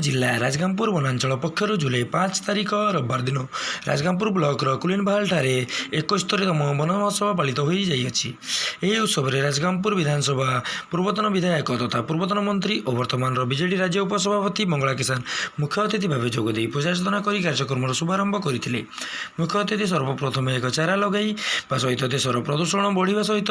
ଜିଲ୍ଲା ରାଜଗାଙ୍ଗପୁର ବନାଞ୍ଚଳ ପକ୍ଷରୁ ଜୁଲାଇ 5 ତାରିଖ ରବିବାର ଦିନ ରାଜଗାଙ୍ଗପୁର ବ୍ଲକର କୁଲିନବାହାଲଠାରେ 71ତମ ବନ ମହୋତ୍ସବ ପାଳିତ ହୋଇଯାଇଅଛି। ଏହି ଉତ୍ସବରେ ରାଜଗାଙ୍ଗପୁର ବିଧାନସଭା ପୂର୍ବତନ ବିଧାୟକ ତଥା ପୂର୍ବତନ ମନ୍ତ୍ରୀ ଓ ବର୍ତ୍ତମାନର ବିଜେଡି ରାଜ୍ୟ ଉପସଭାପତି ମଙ୍ଗଳା କିଷାନ ମୁଖ୍ୟ ଅତିଥି ଭାବେ ଯୋଗଦେଇ ପୂଜାର୍ଚ୍ଚନା କରି କାର୍ଯ୍ୟକ୍ରମର ଶୁଭାରମ୍ଭ କରିଥିଲେ। ମୁଖ୍ୟ ଅତିଥି ସର୍ବପ୍ରଥମେ ଏକ ଚାରା ଲଗାଇବା ସହିତ ଦେଶର ପ୍ରଦୂଷଣ ବଢ଼ିବା ସହିତ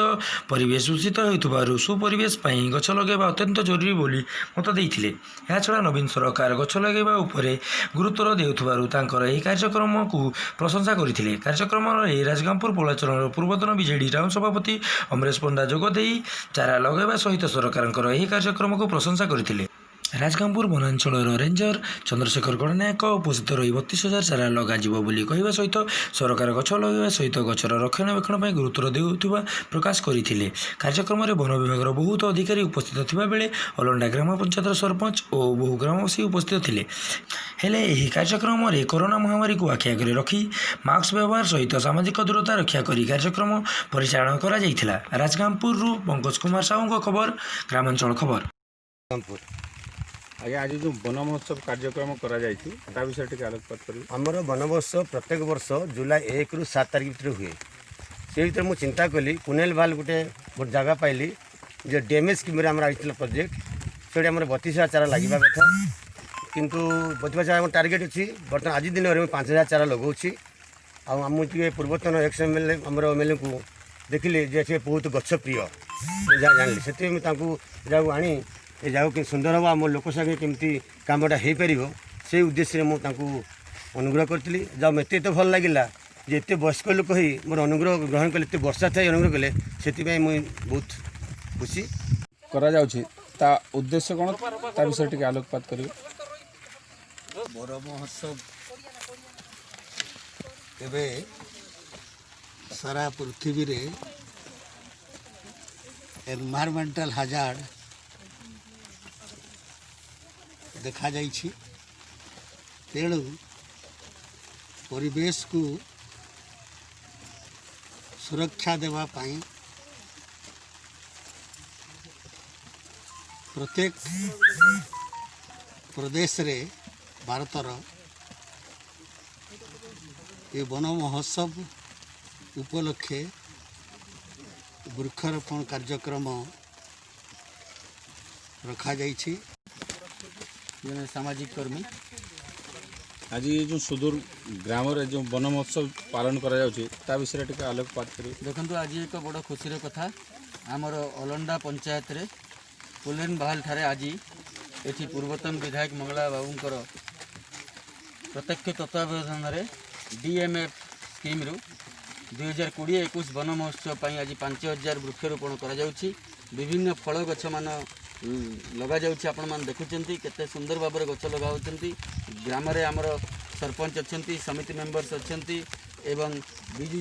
ପରିବେଶ ଦୂଷିତ ହେଉଥିବାରୁ ସୁପରିବେଶ ପାଇଁ ଗଛ ଲଗାଇବା ଅତ୍ୟନ୍ତ ଜରୁରୀ ବୋଲି ମତ ଦେଇଥିଲେ। ଏହାଛଡ଼ା ନବୀନ ସରକାର ଗଛ ଲଗାଇବା ଉପରେ ଗୁରୁତ୍ୱ ଦେଉଥିବାରୁ ତାଙ୍କର ଏହି କାର୍ଯ୍ୟକ୍ରମକୁ ପ୍ରଶଂସା କରିଥିଲେ। କାର୍ଯ୍ୟକ୍ରମରେ ରାଜଗାଙ୍ଗପୁର ପୌରାଞ୍ଚଳର ପୂର୍ବତନ ବିଜେଡି ଟାଉନ ସଭାପତି ଅମରେଶ ପଣ୍ଡା ଯୋଗ ଦେଇ ଚାରା ଲଗାଇବା ସହିତ ସରକାରଙ୍କର ଏହି କାର୍ଯ୍ୟକ୍ରମକୁ ପ୍ରଶଂସା କରିଥିଲେ। ରାଜଗାଙ୍ଗପୁର ବନାଞ୍ଚଳର ରେଞ୍ଜର ଚନ୍ଦ୍ରଶେଖର ଗଡ଼ନାୟକ ଉପସ୍ଥିତ ରହି 32,000 ଚାରା ଲଗାଯିବ ବୋଲି କହିବା ସହିତ ସରକାର ଗଛ ଲଗାଇବା ସହିତ ଗଛର ରକ୍ଷଣାବେକ୍ଷଣ ପାଇଁ ଗୁରୁତ୍ୱ ଦେଉଥିବା ପ୍ରକାଶ କରିଥିଲେ। କାର୍ଯ୍ୟକ୍ରମରେ ବନ ବିଭାଗର ବହୁତ ଅଧିକାରୀ ଉପସ୍ଥିତ ଥିବାବେଳେ ଅଲଣ୍ଡା ଗ୍ରାମ ପଞ୍ଚାୟତର ସରପଞ୍ଚ ଓ ବହୁ ଗ୍ରାମବାସୀ ଉପସ୍ଥିତ ଥିଲେ। ହେଲେ ଏହି କାର୍ଯ୍ୟକ୍ରମରେ କରୋନା ମହାମାରୀକୁ ଆଖି ଆଗରେ ରଖି ମାସ୍କ ବ୍ୟବହାର ସହିତ ସାମାଜିକ ଦୂରତା ରକ୍ଷା କରି କାର୍ଯ୍ୟକ୍ରମ ପରିଚାଳନା କରାଯାଇଥିଲା। ରାଜଗାଙ୍ଗପୁରରୁ ପଙ୍କଜ କୁମାର ସାହୁଙ୍କ ଖବର, ଗ୍ରାମାଞ୍ଚଳ ଖବର। ଆଜ୍ଞା, ଆଜି ଯେଉଁ ବନ ମହୋତ୍ସବ କାର୍ଯ୍ୟକ୍ରମ କରାଯାଇଛି, ତା ବିଷୟରେ ଟିକେ ଆଲୋକପାତ କରିବେ। ଆମର ବନ ମହୋତ୍ସବ ପ୍ରତ୍ୟେକ ବର୍ଷ ଜୁଲାଇ 1ରୁ 7 ତାରିଖ ଭିତରେ ହୁଏ। ସେ ଭିତରେ ମୁଁ ଚିନ୍ତା କଲି, କୁନେଲ ବାହାଲ ଗୋଟେ ଗୋଟେ ଜାଗା ପାଇଲି ଯେ ଡ୍ୟାମେଜ୍ ସ୍କିମ୍ରେ ଆମର ଆସିଥିଲା ପ୍ରୋଜେକ୍ଟ। ସେଇଠି ଆମର 32,000 ଚାରା ଲାଗିବା କଥା, କିନ୍ତୁ 32,000 ଚାରା ଆମର ଟାର୍ଗେଟ୍ ଅଛି। ବର୍ତ୍ତମାନ ଆଜି ଦିନରେ ମୁଁ 5,000 ଚାରା ଲଗାଉଛି। ଆଉ ମୁଁ ଟିକେ ପୂର୍ବତନ ଏକ୍ସ ଏମ୍ ଏଲ୍ ଏ, ଆମର ଏମ୍ଏଲ୍ଏଙ୍କୁ ଦେଖିଲି ଯେ ସେ ବହୁତ ଗଛ ପ୍ରିୟ, ମୁଁ ଯାହା ଜାଣିଲି। ସେଥିପାଇଁ ମୁଁ ତାଙ୍କୁ ଏ ଜାଗାକୁ ଆଣି ଏ ଜାଗାକୁ କେମିତି ସୁନ୍ଦର ହେବ, ଆମ ଲୋକ ସାଙ୍ଗେ କେମିତି କାମଟା ହେଇପାରିବ, ସେଇ ଉଦ୍ଦେଶ୍ୟରେ ମୁଁ ତାଙ୍କୁ ଅନୁଗ୍ରହ କରିଥିଲି। ଯାହା ମୋତେ ଏତେ ଭଲ ଲାଗିଲା ଯେ ଏତେ ବୟସ୍କ ଲୋକ ହେଇ ମୋର ଅନୁଗ୍ରହ ଗ୍ରହଣ କଲେ, ଏତେ ବର୍ଷା ଥାଇ ଅନୁଗ୍ରହ କଲେ, ସେଥିପାଇଁ ମୁଁ ବହୁତ ଖୁସି। କରାଯାଉଛି, ତା ଉଦ୍ଦେଶ୍ୟ କ'ଣ, ତା ବିଷୟରେ ଟିକେ ଆଲୋକପାତ କରିବେ। ବନ ମହୋତ୍ସବ ଏବେ ସାରା ପୃଥିବୀରେ ଏନଭାରମେଣ୍ଟାଲ ହାଜାର୍ଡ ଦେଖାଯାଇଛି। ତେଣୁ ପରିବେଶକୁ ସୁରକ୍ଷା ଦେବା ପାଇଁ ପ୍ରତ୍ୟେକ ପ୍ରଦେଶରେ ଭାରତର ଏ ବନ ମହୋତ୍ସବ ଉପଲକ୍ଷେ ବୃକ୍ଷରୋପଣ କାର୍ଯ୍ୟକ୍ରମ ରଖାଯାଇଛି। ଜଣେ ସାମାଜିକ କର୍ମୀ। ଆଜି ଏ ଯେଉଁ ସୁଦୂର ଗ୍ରାମରେ ଯେଉଁ ବନ ମହୋତ୍ସବ ପାଳନ କରାଯାଉଛି, ତା ବିଷୟରେ ଟିକେ ଆଲୋକପାତ କରିବେ। ଦେଖନ୍ତୁ, ଆଜି ଏକ ବଡ଼ ଖୁସିର କଥା। ଆମର ଅଲଣ୍ଡା ପଞ୍ଚାୟତରେ ପୁଲେନ ବାହାଲ ଠାରେ ଆଜି ଏଠି ପୂର୍ବତନ ବିଧାୟକ ମଙ୍ଗଳା ବାବୁଙ୍କର ପ୍ରତ୍ୟକ୍ଷ ତତ୍ତ୍ୱାବଧାନରେ ଡିଏମ୍ଏଫ୍ ସ୍କିମ୍ରୁ 2020-21 ବନ ମହୋତ୍ସବ ପାଇଁ ଆଜି 5,000 ବୃକ୍ଷରୋପଣ କରାଯାଉଛି। ବିଭିନ୍ନ ଫଳ ଗଛମାନ ଲଗାଯାଉଛି। ଆପଣମାନେ ଦେଖୁଛନ୍ତି କେତେ ସୁନ୍ଦର ଭାବରେ ଗଛ ଲଗାଉଛନ୍ତି। ଗ୍ରାମରେ ଆମର ସରପଞ୍ଚ ଅଛନ୍ତି, ସମିତି ମେମ୍ବର୍ସ ଅଛନ୍ତି ଏବଂ ବିଜୁ